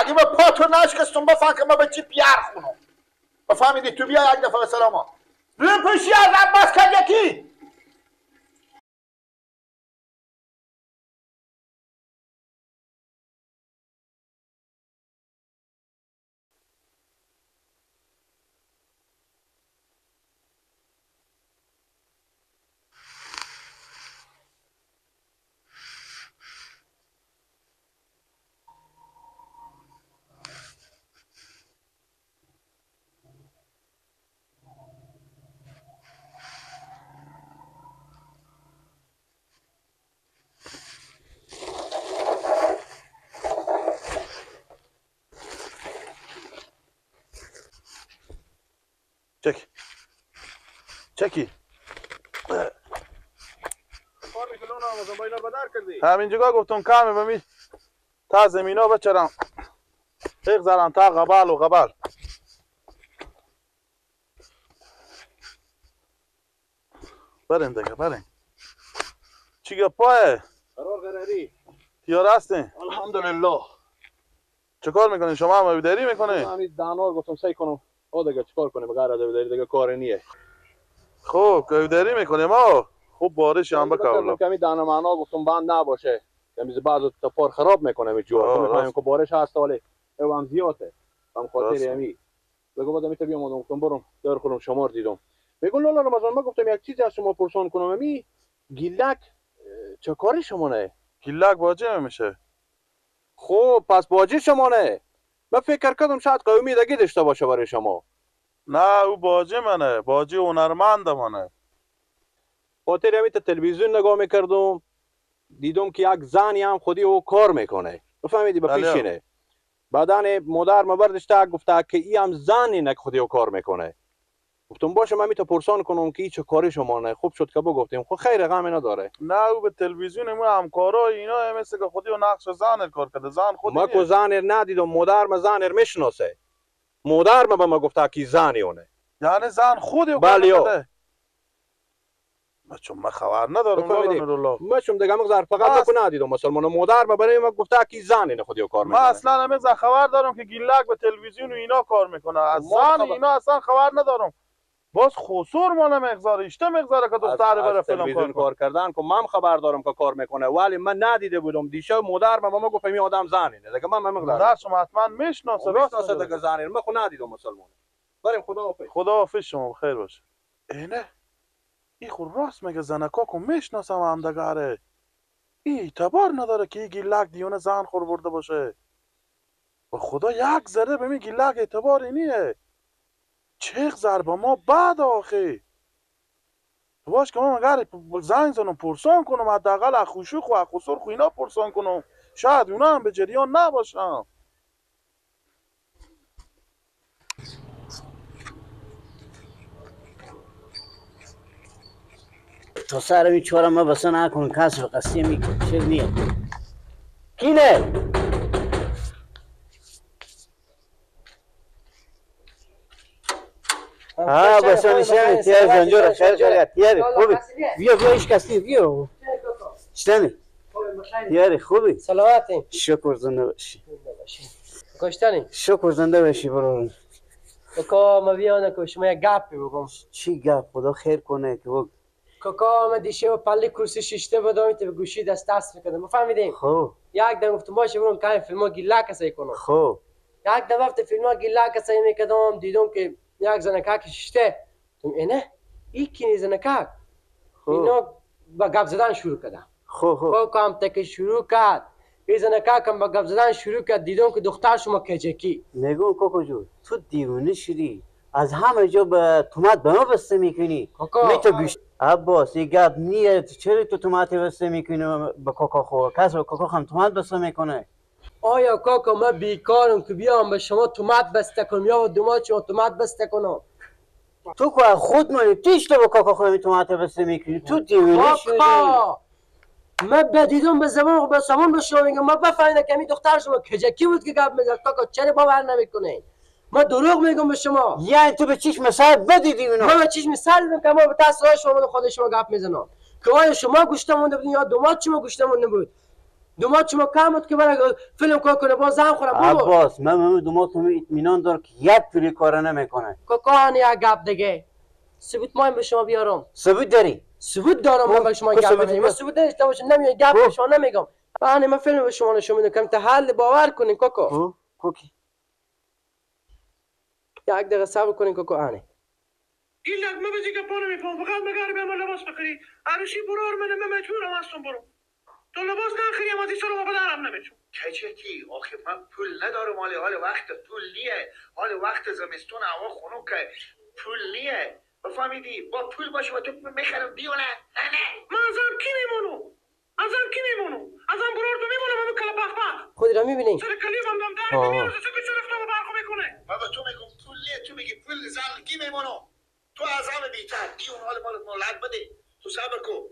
اگه من پا تو نشکستم بفهم که من به چی پیار خونم. بفهمیدی تو بیا یک دفعه به سلامه. روی پشی از عباس کجکی. چکی چکی همینجا گفتم کمی بمی تا زمینا بچرم بگذارم تا غبال و غبال. بریم دیگه بریم. چی گپاه؟ قرار قراری تیار هستین؟ الحمدلله. چه کار میکنین شما؟ هم داری میکنین؟ همین دانار گفتم سعی کنم او دیگه چیکار کنیم غیر از داری دیگه کار نیه. خب داری میکنیم ما خوب بارش هم بکاولا. کمی دانه معنا گفتم بند نباشه. کمی بعض تپار خراب میکنه می جوار. میفهمیم که بارش هست ولی او هم زیاده. هم خاطر همی. بگو بعد می بیام گفتم برم دار خودم شمار دیدم. میگم لالا رمضان ما گفتم یک چیزی از شما پرسان کنم همی گیلک چه کاری شما نه؟ گیلک باجه میشه. خب پس باجه شما نه. من فکر کردم شاید قومی دیگه داشته باشه برای شما. نه او باجه منه، باجه هنرمند منه. خاطر همین تا تلویزیون نگاه میکردم دیدم که یک زنی هم خودی او کار میکنه. بفهمیدی به پیشینه. بعدن مادر ما برداشته گفته که ای هم زنی نه خودی او کار میکنه. گفتم باشه من میتونم پرسان کنم که ای چه کاری شما نه. خوب شد که بگفتیم. خب خیر غمی نداره. نه او به تلویزیون ما همکارای اینا مثل که خودی و نقش زن کار کرده. زن خودی ما کو زن ندیدم. مادر ما زن میشناسه. مادر ما به ما گفته که زنی اونه. یعنی زن خودی او کار کرده. ما چون من خبر ندارم. ما چون دیگه مقدار فقط کو ندیدم مسلمان مادر ما برای ما گفته که زن خودی او کار میکنه. ما اصلا نمیذارم خبر دارم که گیلک به تلویزیون و اینا کار میکنه. از زن اینا اصلا خبر ندارم. باز خسور مال مقدار اشته مقداره که دختر بره فلان کار کردن که من خبر دارم که کار میکنه ولی من ندیده بودم. دیشب مادر ما ما گفت این آدم زنه دیگه. من مقدار مادر شما حتما میشناسه. راست دیگه زنه من خو ندیدم مسلمان. بریم خداحافظ. خداحافظ شما بخیر باشه. اینه ای خو راست میگه زنکا کو میشناسم هم دگاره. ای اعتبار نداره که ای گیلک دیونه زن خور برده باشه. به خدا یک ذره به می گیلک اعتباری نیه. چه ضربه ما بعد آخه باش که ما مگر زنگ زنم پرسان کنم حداقل از خوشوخ و از خسرخ و اینا پرسان کنم شاید اونا هم به جریان نباشن. تا سر می چهارم ما بسه نکن کس به قصیه میکن چه نیه کینه ها بس نشانه تیار زنجور خیر خیر تیاری خوبی بیا بیا هیچ کس نیست بیا شتنی تیاری خوبی سلامتی شکر زنده باشی کشتنی شکر زنده باشی برادر. کاکا ما بیانه که شما یک گپی بگم. چی گپ؟ خدا خیر کنه که بگو. کاکا ما دیشب پلی کرسی شیشته بودم تو گوشی دست دست میکردم بفهمیدیم. خب یک دم گفتم باشه برم که فیلم‌ها گیلک سعی کنم. خب یک دم وقت فیلم‌ها گیلک سعی میکردم دیدم که یک زنکک شیشته گفتم اینه این کی زنکک اینا با گپ زدن شروع کردم. خب خب کام تک شروع کرد این زنکک هم با گپ زدن شروع کرد دیدم که دختر شما کجکی. نگو کوکو جون تو دیوانه شدی از همه جا به تومات به ما بسته میکنی. می تو گوش عباس این گپ نیه. چرا تو تومات بسته میکنی به کاکا؟ خو کس به کاکا هم تومات بسته میکنه. آیا کاکا من بیکارم که بیام به شما تومات بسته کنم یا دومات شما تومات بسته کنم؟ تو که خود مانی تیش تو به کاکا خو تومات بسته میکنی. تو دیوانه شدی. من بدیدم به زبان به زبان به شما میگم من بفهمیدم که این دختر شما کجکی بود که گپ میزد. کاکا چرا باور نمیکنه؟ من دروغ میگم به شما. یعنی تو به چشم سر بدیدی اونو؟ من به چشم سر دیدم که ما به دست شما خود شما گپ میزنم که آیا شما گوشته مونده بودین یا دومات شما گوشته مونده بود. دومات شما کم بود که برای فیلم کار کنه با زن خورم. عباس من دومات اطمینان دار که یک توری کار نمیکنه. کاکا یک گپ دیگه ثبوت مایم به شما بیارم. ثبوت داری؟ ثبوت دارم من به شما گپ بزنم. من ثبوت نداشته باشم نمیام گپ به شما نمیگم. من فیلم به شما نشون میدم کم حل باور کنین کاکا. کوکی یک دقیقه صبر کنین کاکا. آنه گیلک من بزی گپا نمیفهم فقط مگر به من لباس بخری عروسی برار منه من مجبورم هستم برو تو لباس نخری اما از سر ما پدرم نمیشم. کچکی آخه من پول ندارم، حال وقت پول نیه، حال وقت زمستون هوا خنکه پول نیه بفهمیدی؟ با پول باشه با تو میخرم دیونه. نه نه من ازم کی میمونم؟ ازم کی میمونم؟ ازم برار تو میمونم همون کلا پخ پخ خودی را میبینی؟ سر کلیم هم دم در میمیرزه چه که رفتم برخو میکنه. من به تو میگم پول نیه تو میگی پول زن کی میمونم؟ تو از همه بیتر دیون حال مالت مولد بده تو صبر کو.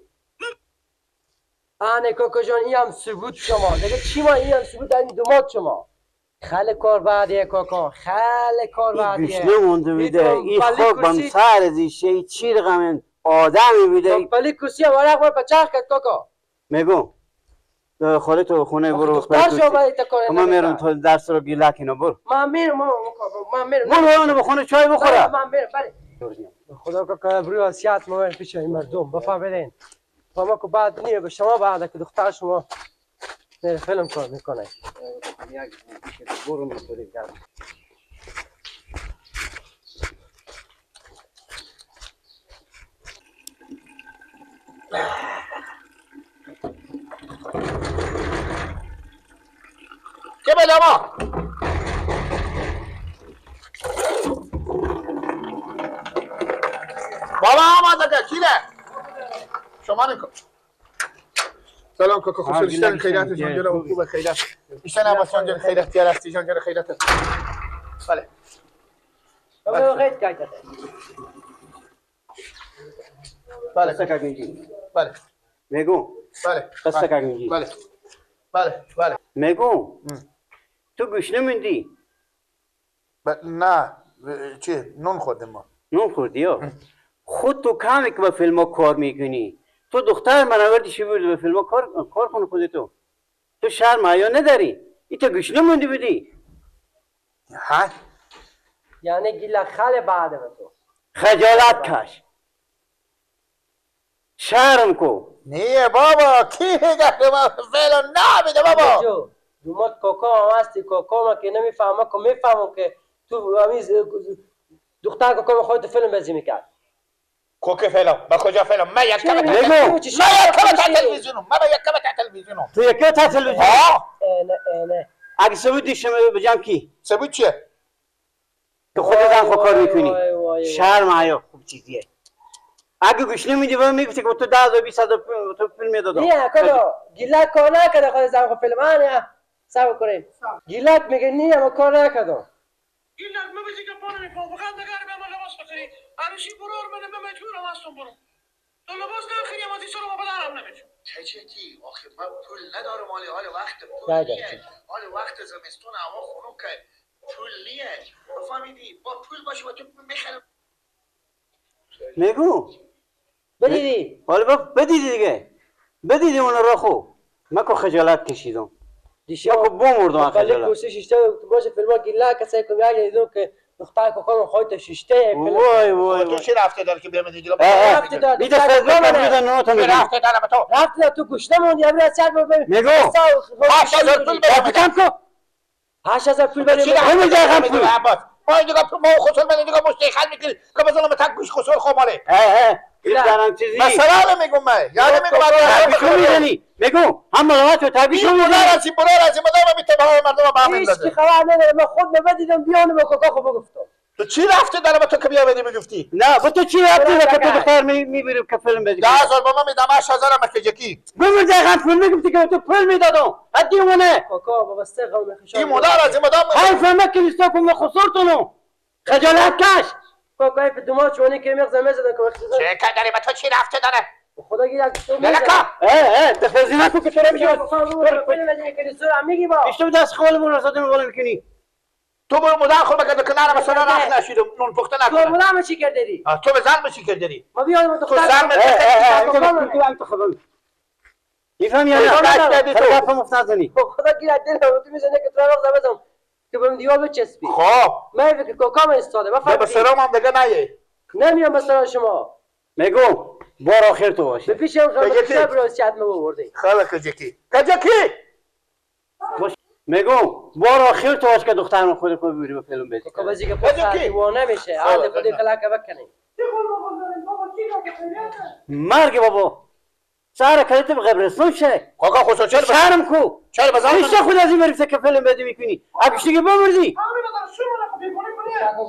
آنه کاکا جان این هم ثبوت شما دیگه چی ما این هم ثبوت این دومات شما خیلی کار بعدیه کاکا خیلی کار بعدیه. گوشنه مونده بیده این خاک بم سر زیشه این چی رقم آدمی بیده پلی کسی هم ورق بر پچرخ کرد کاکا. میگم خاله تو خونه برو دختر شو باید تکاره من میرم تا درس رو گیلک اینا برو. من میرم من میرم برو اونو به خونه چای بخوره. من میرم بله خدا کاکا بروی وصیت ما پیش این مردم بفهمیدین ما که بعد نیه به شما بعد که دختر شما میره فیلم کار میکنه. برو می‌خوری که بده ما بابا آماده که کیره شما نکن. سلام کاکا خوش بیشتر خیرات جان جلو خوب خیرات بیشتر عباس جان جل خیرات تیار جان جل خیرات. بله بابا خیرات کایت بله قصه کاگنجی بله میگو بله قصه کاگنجی بله بله بله میگو تو گوش نمیدی؟ نه چی نون خوردیم ما. نون خوردی یا خود تو کمی که با فیلم ها کار میکنی تو دختر من آوردی چی بودی به فیلم ها کار کن خودتو تو شرم حیا نداری این تو گوش نموندی بودی ها یعنی گیلا خاله بعد به تو خجالت کش شرم کو. نیه بابا کی میگه من فعلا نمیده بابا. دومات کاکا هم هستی کاکا ما که نمیفهمم که میفهمم که تو همیز دختر کاکا ما خودت فیلم بازی میکرد. کوکه فعلا با کجا فعلا من یک کم من یک کم تلویزیونم من یک کم تلویزیونم تو یک کم تلویزیون ها. نه اگه ثبوت دیشم بجام کی ثبوت چیه که خودت هم خود کار میکنی شرم حیا خوب چیزیه. اگه گوش نمیدی به من میگفتی که تو 10 20 تو فیلم میدادم. نه کدو گیلک کار نکرده خود زن خود فیلم نه صبر کنین گیلک میگه نه ما کار نکردم. گیلک من بزی گپا نمیفهم فقط مگر به من لباس بخری عروسی برار منه من مجبورم هستم برو تو لباس نخری اما از سر ما پدرم نمیشم. کچکی آخه من پول ندارم حال وقت پول نیه حال وقت زمستون هوا خنکه پول نیه بفهمیدی؟ با پول باشه با تو میخرم. میگو بدیدی حالا بدیدی دیگه بدیدی اون را خو من که خجالت کشیدم دیشب که بمردم از خجالت. کوشش شیشته باشه فیلم گیلا کسی که میگه دیدم که دختر کاکا خودت شیشته وای وای تو چی رفته دار که بیام دیگه رفته دار بیده خدمت میدن نه تو رفته دارم تو رفته تو گوشته موندی امروز چند ببین میگو 8000 پول بده کم کو 8000 پول بده نمیده پول ما اینجا ما خسر من اینجا مشتخل میکنی که مثلا ما تک گوش خسر خماله. اه این چیزی مثلا میگم من یعنی میگم تبیشو میزنی میگم هم ملامت رو تبیشو میزنی برار از برار از مدام میتبه مردم با هم هیچ کی خبر نداره. من خود بدیدم بیانو به کاکا خو بگفتم تو چی رفته داره با تو که بیا بدی بگفتی؟ نه با تو چی رفته داره که تو دختر میبری که فیلم بدی؟ 10000 با من میدم 8000 هم که یکی ببر دقیقا پول میگفتی که تو پول میدادم حد دیوانه کاکا بابا سه غم میخشم این مادر از این مادر های فهمه که نیستا کن خسرتونو خجالت کش کاکا ای دوما چونی که میغزه میزدن که چه که داری با تو چی رفته داره؟ خدا گیر لکا اه دفزی نکن که تو رو میگی میگی با بیشتر دست خالمون رو زدیم بالا میکنی تو برو مادر خود بگرد که نرم مثلا رفت نشیدم نون پخته نکنه تو مادر چی کردی؟ تو به زن چی کردی؟ ما بیام دختر تو زن تو خبر میفهمی یا نه؟ خیلی گپ مفت نزنی. خدا گیرت دلم تو میزنه که تو رو بزنم که بهم دیوار بچسبی. خب من فکر کاکا من استاده. به سلام هم دیگه نیه. نمیام به سلام شما. میگم بار آخر تو باشه. به پیش هم خیلی براز چت ما آوردی. خاله کجکی. کجکی؟ میگم بار آخر تو باشه که دخترم خود خود ببری به فیلم بدی. کاکا بازی که پس دیوانه میشه. حال خودی کلاک بکنی. مرگ بابا. سر کلت به قبرستون شه. کاکا خوشو چرا شرم کو. چرا بزن؟ هیچ خود از این مریض که فیلم بدی میکنی. اگه دیگه بمردی.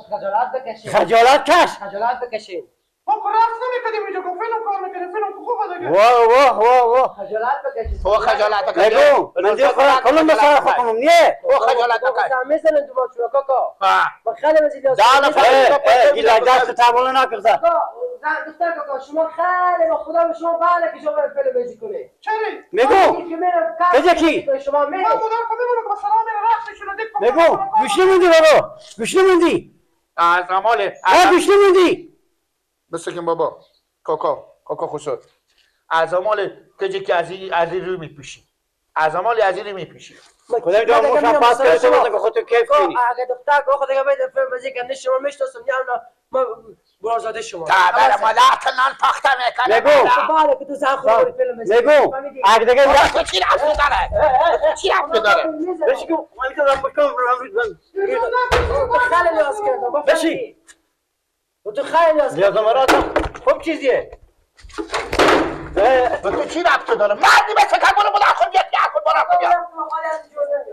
خجالت بکشی. خجالت کش. خجالت بکشی. ما رقص نمی‌کردیم اینجا، فیلم کار می‌کردیم، فیلم خوبه دیگه. واه واه واه واه. خجالت بکشی. تو خجالت بکشی. میگم من دیگه خودم کلم به سر خودم نیه. تو خجالت بکش. میزنن تو با کاکا. ما خیلی مزید. گیلک دست تباله نکرده. دختر کاکا شما خیلی با خدا به شما بله که شما فیلم بازی کنی. چرا؟ میگم کجا شما می من مادر خودم میگم سلام رقص شده. میگم گوش نمیدی بابا، گوش نمیدی. از امال گوش نمیدی. بسکن بابا. کاکا کاکا خوشو از امال کجا که از این روی میپوشی. از امال از این میپوشی. خدا جان موشم پاس کرده تو که خودت کیف کنی. اگه دختر کاکا دیگه باید فیلم بازی کنه شما میشناسم یا ما برازاده شما. تابر مالات نان پخته میکنه. میگم بله که تو زن خود فیلم بازی. میگم اگه دیگه تو چی رفت داره؟ چی رفت داره؟ بشی که من میتونم بکنم تو خیلی نیاز کردم. بشی. تو خیلی نیاز کردم. خوب چیزیه. تو چی رفت داره؟ مردی بس که برو بلا خود بیاد خود برو بیاد.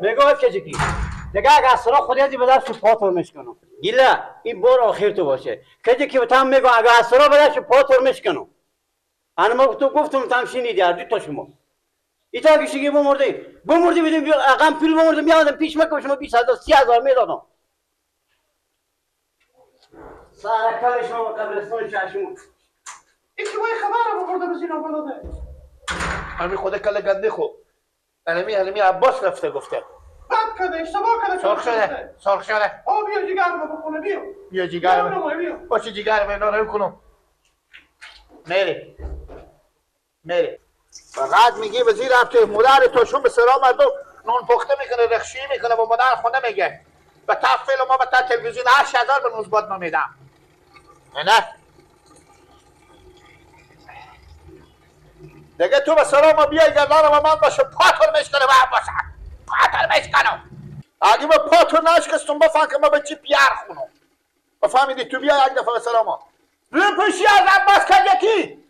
میگم کجکی دیگه اگه اصلا خودی به دست پاتور میشکنم. گیلا این بار آخر تو باشه. کجکی به تام میگم اگه اصلا به دست پاتور میشکنم. انا ما تو گفتم تام شنیدی هر دو تا شما. ایتا کشیگی بمردی. بمردی بدیم اقام پول بمردی میادم پیش مکه شما 20000 30000 میدادم. سر کار شما قبرستان چشم. این که باید خبر بخورده بزینه بلاده. همین خود کل گنده خو. هنمی عباس رفته گفته. بد کرده اشتباه کرده. سرخ شده سرخ شده. آ بیا جگر ما بخونه بیا. بیا جگر ما بیا. باشه جگر ما نره کنم. میره میره. فقط میگه وزیر رفته مادر توشون به سلام مردم نون پخته میکنه رخشی میکنه با مادر خونه میگه. به تا فیلم ما به تا تلویزیون 8000 به نوزباد ما میدم. نه دیگه تو به سلام بیای گردن و من باشه پاتون میشکنه و باشه پاتون میشکنم. اگه به پاتون نشکستم بفهم که ما به چی پیار خونم. بفهمیدی تو بیای یک دفعه به سلام روی پوشی از عباس کجکی.